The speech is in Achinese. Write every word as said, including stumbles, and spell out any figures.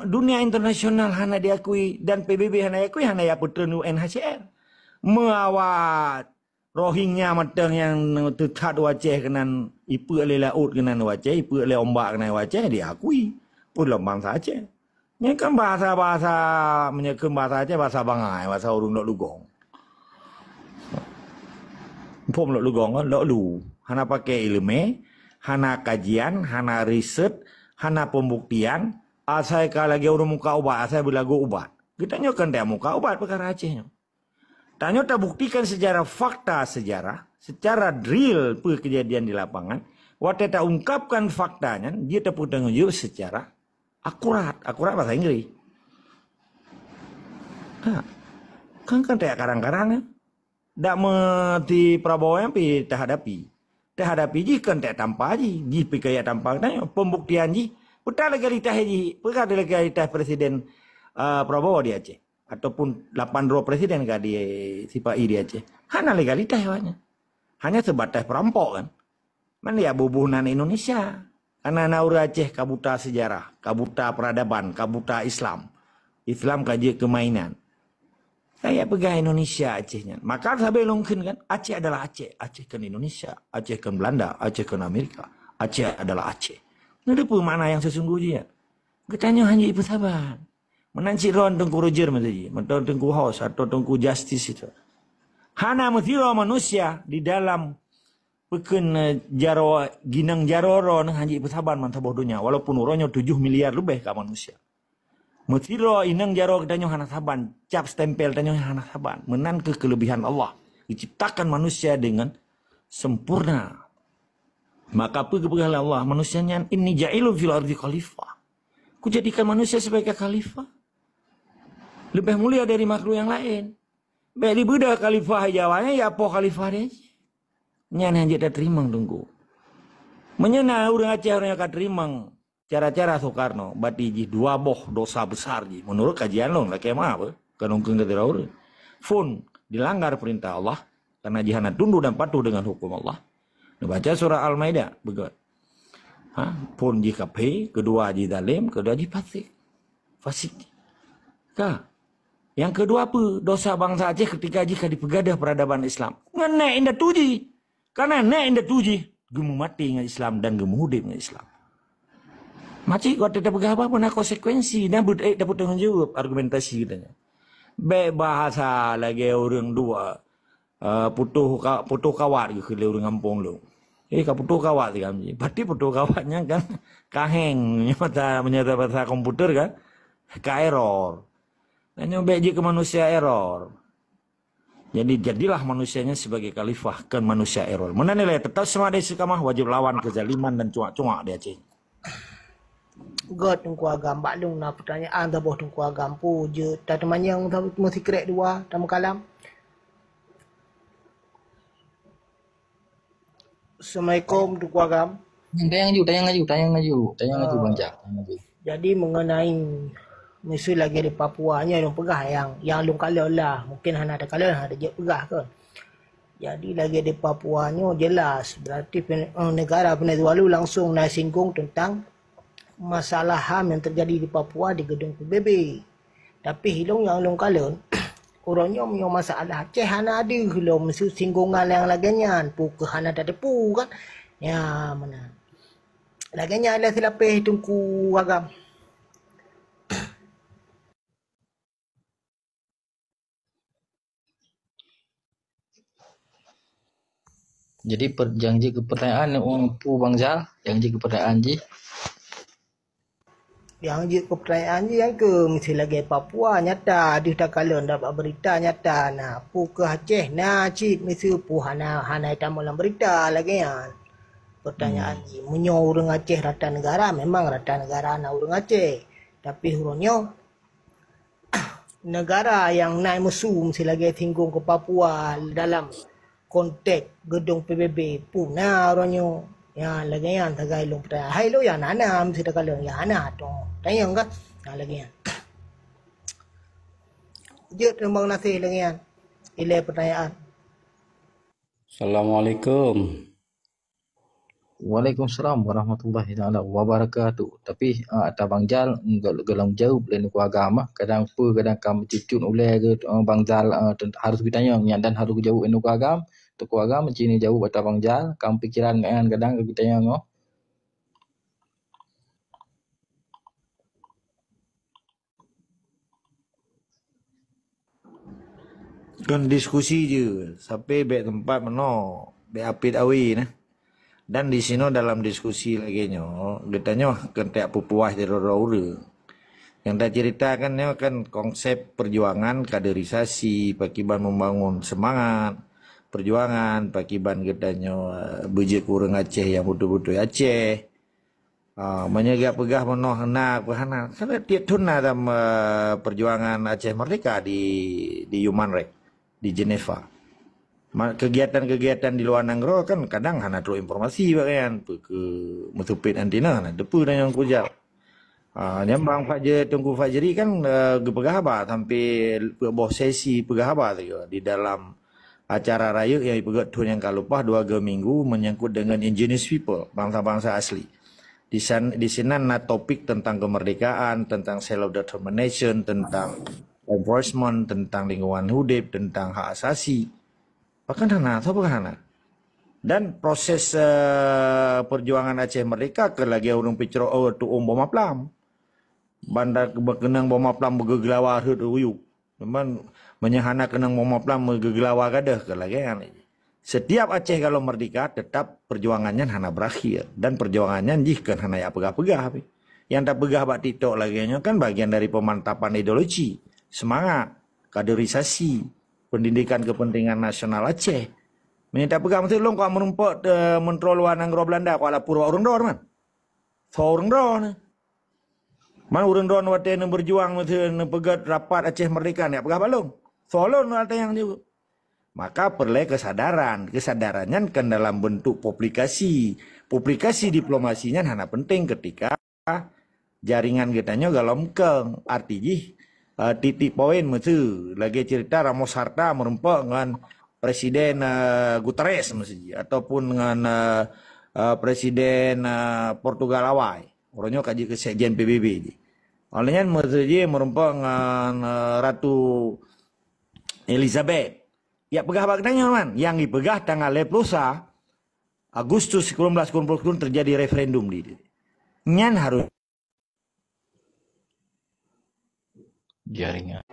Dunia internasional hana diakui dan P B B hana diakui, hana ya peutreun U N H C R. Meuawat Rohingya mantong nyang teuthat u Aceh keunan, ipeuek lé laôt keunan u Aceh, ipeuek lé ombak keunan u Aceh, diakui. Peulom bansa Aceh. Nyan kan bahasa-bahasa, meunyoe kheun bahasa Aceh, bahasa bangai, bahasa ureuëng lok lugong. Phom lok lugong kan, lok lu. Hana pakai iéleumé, hana kajian, hana riset, hana pembuktian, asai ka lagée ureuëng muka ubat, asai beulagu ubat. Geutanyoe kan dak muka ubat peukara Aceh nyoe. Tanyoe tabuktikan secara fakta sejarah, secara real peue keujadian di lapangan. Watée taungkapkan fakta nyan, jeuet tapeutanggong jaweueb secara akurat. Akurat bahasa Inggris. Ha. Kan, kan tajak karang-karang, ya. Dak meuti Prabowo nyang pi tahadapi. Tahadapi jih kan tajak tampa jih. Jih pi kaya tampa tanyoe. Pembuktian jih. Peue legalitas jih. Peue legalitas Presiden, eh, Prabowo di Aceh. Ataupun lapan droe presiden ka di sipai di Aceh. Hana legalitas awaknyan. Hanya sebatas perampok kan. Man ya bubuh nan Indonesia. Karena na ureuëng Aceh ka buta sejarah, ka buta peradaban, ka buta Islam. Islam ka jeuet keu mainan. Saya peugah Indonesia Aceh nyan. Maka sabe lôn kheun kan, Aceh adalah Aceh. Aceh kan Indonesia, Aceh kan Belanda, Aceh kan Amerika. Aceh adalah Aceh. Nyoe peue makna yang sesungguhnya? Geutanyoe hana jipeusaban. Meunan cit droen Teungku Roger meusaji, meunan Teungku Hos atau Teungku Justice itu. Hana meusidroe manusia di dalam peukheun, eh, jaroe, ginong jaroe droen hana jipeusaban ban saboh donya, walaupun uroe nyoe tujoh miliar leubeh ka manusia. Meusidroe inong jaroe geutanyoe hana saban, cap stempel tanyoe hana saban. Meunan keuh kelebihan Allah. Diciptakan manusia dengan sempurna. Maka peue geupeugah lé Allah, manusia nyan, "Inni ja'ilun fil ardi khalifah." Kujadikan manusia sebagai khalifah. Lebih mulia dari makhluk yang lain. Baik dibeudôh khalifah Jawa nyan, ya apoh khalifah dia. Nyan nyang jeuet tateurimong Teungku. Meunyoe na ureuëng Aceh ureuëng nyang ka teurimong cara-cara Soekarno, berarti jih dua boh dosa besar jih. Menurut kajian lôn, lakée meu'ah beuh, keuneuk keu ureuëng. Phon dilanggar perintah Allah, karena jih hana tunduk dan patuh dengan hukum Allah. Neubaca surah Al-Maidah, beugét. Ha, phon jih kafé, keudua jih zalim, keudua jih fasik. Fasik. Ka. Nyang keudua peue? Dosa bansa Aceh ketika jih ka dipeugadôh peradaban Islam. Ngon nèk indatu jih. Karena nèk indatu jih geumeumaté ngon Islam dan geumeuudép ngon Islam. Macik watée tapeugah haba peue na konsekuensi, na beuet dapeuet tanggong jaweueb argumentasi geutanyoe. Bék bahasa lagée ureuëng dua, eh, putôh ka-, putôh kawat geukheun lé ureuëng gampông lôn. Eh, ka putôh kawat sikam jih. Berarti putôh kawat nyan kan ka hang, meunyoe bahasa, meunyoe bahasa komputer kan ka error. Tanyoe bék jeuet keu manusia error. Jadi, jadilah manusianya sebagai khalifah, kon manusia error. Meunan nilai tetap semangat dan istiqamah, wajib lawan kezaliman dan cuak-cuak di Aceh. Göt Teungku Agam, bak lôn na pertanyaan saboh Teungku Agam, peue jeuet tateumanyong meusikrek dua tameukalam. Assalamualaikum Teungku Agam. Tanyong laju, tanyong laju, tanyong laju, tanyong laju, Bang Jah, tanyong laju. Jadi mengenai miseue lagée di Papua nyoe lôn peugah nyang, nyang lôn kalon lah. Mungkin hana takalon, hana jeuet peugah kon. Jadi lagée di Papua nyoe jelas berarti pen-, eh, negara Venezuela langsung na singgung tentang masalah HAM yang terjadi di Papua di gedung P B B. Tapi ilong nyang lôn kalon, uroe nyoe meunyoe masalah Aceh hana deuh lom singgungan nyang lagée nyan, peue keuh hana tateupeue kan? Ya, meunan. Lagée nyan lé silapeh Teungku Agam. Jadi, per-, nyang jeuet keu pertanyaan, oh, peue Bang Zal? Nyang jeuet keu pertanyaan jih? Nyang jeuet keu pertanyaan jih, nyang keu miseue lagée Papua nyata, deuh takalon bak beurita nyata na. Peue keuh Aceh na cit miseue peue hana, hana itamong lam beurita lagée nyan. Pertanyaan jih, meunyoe ureuëng Aceh rata negara, memang rata negara na ureuëng Aceh. Tapi uroe nyoe, negara nyang na musu miseue lagée singgung keu Papua dalam konteks gedung P B B peue na uroe nyoe. Ya, lagée nyan sagai lôn peutanyaan. Hai lôn nyang na, na miseue takalon nyang hana, toh. Tanyong kan? Na lagée nyan. Jeuet teurimong gaséh lagée nyan. Ilée pertanyaan. Assalamualaikum. Waalaikumsalam warahmatullahi taala wabarakatuh. Tapi, ah, ata Bang Jal, mm, geu-, geulom jaweueb lé Teungku Agam, ah. Kadang peue, kadang ka meucut-cut ulèe geu-, eh, Bang Jal, eh, ten-, harôh geutanyong nyan dan harôh geujaweueb lé Teungku Agam. Teungku Agam, ci neujaweueb ata Bang Jal, ka meupikiran nyan kadang ka geutanyong, oh. Kon diskusi je, sape bèk teumpat meunoe, bèk apit awe nah. Dan di sinoe dalam diskusi lagèe nyoe, geutanyoe kon tajak peupuas di droe-droe ureueng. Nyang taceuritakan nyoe kan konsep perjuangan kaderisasi, pakiban membangun semangat perjuangan, pakiban geutanyoe, eh, beujeuet keu ureueng Aceh nyang beutôi-beutôi Aceh. Ah, meunyoe geupeugah meunoe hana, peue hana. Karena tiep thon na dalam, eh, perjuangan Aceh Merdeka di, di Human Rights, di Geneva. Ma-, kegiatan-kegiatan di luar nanggroe kan kadang hana trok informasi bak nyan, peue keu meuteupet anti na, hana teupeu dan nyang kujak. Ah, nyan Bang Fajri, Teungku Fajri kan, eh, geupeugah haba sampai peuet boh sesi peugah haba tu di dalam acara rayeuk nyang ipeugét thon nyang ka leupah dua go minggu menyangkut dengan indigenous people, bangsa-bangsa asli. Di san-, di sinan na topik tentang kemerdekaan, tentang self determination, tentang enforcement, tentang lingkungan udép, tentang hak asasi. Bahkan hana, sapa hana. Dan proses, eh, perjuangan Aceh Merdeka ke lagi ureueng picro, oh, tu'ueng bom aplam. Banda keunong bom aplam beugeulawa rhot uyuek. Cuman, meunyoe hana keunong bom aplam beugeulawa gadôh, ka lagèe nyan. Setiap Aceh kalau merdeka, tetap perjuangan nyan hana berakhir. Dan perjuangan nyan jih kon hana jak peugah-peugah pih. Nyang tapeugah bak TikTok lagèe nyoe kan bagian dari pemantapan ideologi, semangat, kaderisasi, pendidikan kepentingan nasional Aceh. Meunyoe tapeugah, maksud lôn kok meurumpok, eh, menteri luar nanggroe Belanda kok lapor bak ureueng droe, man. Soe ureueng droe nyoe? Man ureueng droe watèe neuberjuang, meuteun neupeugét rapat Aceh Merdeka, nyak peugah bak lôn. Soe lôn watèe nyan nyoe? Maka peureulèe kesadaran. Kesadaran nyan kan dalam bentuk publikasi. Publikasi diplomasi nyan hana penting ketika jaringan geutanyoe galom keung. Arti jih, eh, titik poin meuteue. Lagèe cerita Ramos Horta meurumpok ngon Presiden, eh, Guterres meuteue jih. Ataupun ngon, eh, eh, Presiden, eh, Portugal awai. Uroe nyoe ka jeuet keu Sekjen P B B jih. Óh lheueh nyan meuteue jih meurumpok ngon, eh, Ratu Elizabeth. Jak peugah bak geutanyoe, man. Nyang jipeugah tanggal lhèe ploh sa Agustus sikureueng blaih sikureueng ploh sikureueng teujadi referendum di, di. Nyan harôh jaringan.